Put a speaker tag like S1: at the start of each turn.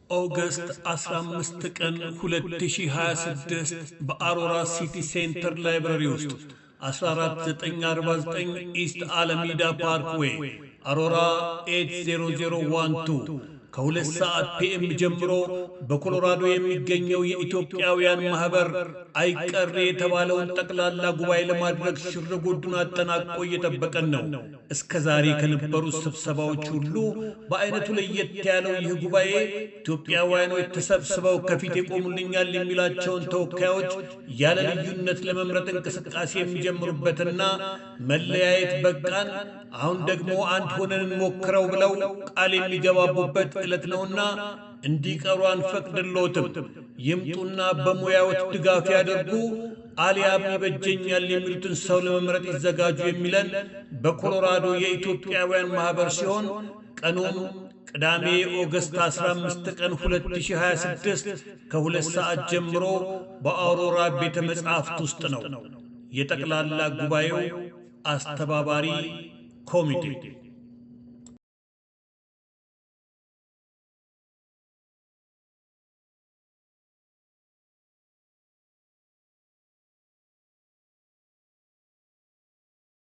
S1: August 15 ቀን 2026 በአሮራ City Center Library ውስጥ፣ 14949 East Alameda Parkway፣ አሮራ 80012፣ ከ2 ሰዓት PM ጀምሮ በኮሎራዶ የሚገኘው የኢትዮጵያውያን ማኅበር አይቀሬ የተባለውን ጠቅላላ ጉባኤ ለማድረግ ሽር ጉዱን አጠናቆ እየጠበቀን ነው። እስከ ዛሬ ከነበሩት ስብሰባዎች ሁሉ በአይነቱ ለየት ያለው ይህ ጉባኤ ኢትዮጵያውያኖች ተሰብስበው ከፊት ይቆሙልኛል የሚላቸውን ተወካዮች ያለ ልዩነት ለመምረጥ እንቅስቃሴ የሚጀምሩበትና መለያየት በቃን፣ አሁን ደግሞ አንድ ሆነን እንሞክረው ብለው ቃል የሚገባቡበት ዕለት ነውና እንዲቀሩ አንፈቅድልዎትም። ይምጡና በሙያዎት ድጋፍ ያደርጉ፣ አሊያም ይበጀኛል የሚሉትን ሰው ለመምረጥ ይዘጋጁ የሚለን በኮሎራዶ የኢትዮጵያውያን ማኅበር ሲሆን ቀኑም ቅዳሜ August 15 ቀን 2026 ከ2 ሰዓት ጀምሮ በአውሮራ ቤተ መጻሕፍት ውስጥ ነው። የጠቅላላ ጉባኤው አስተባባሪ ኮሚቴ።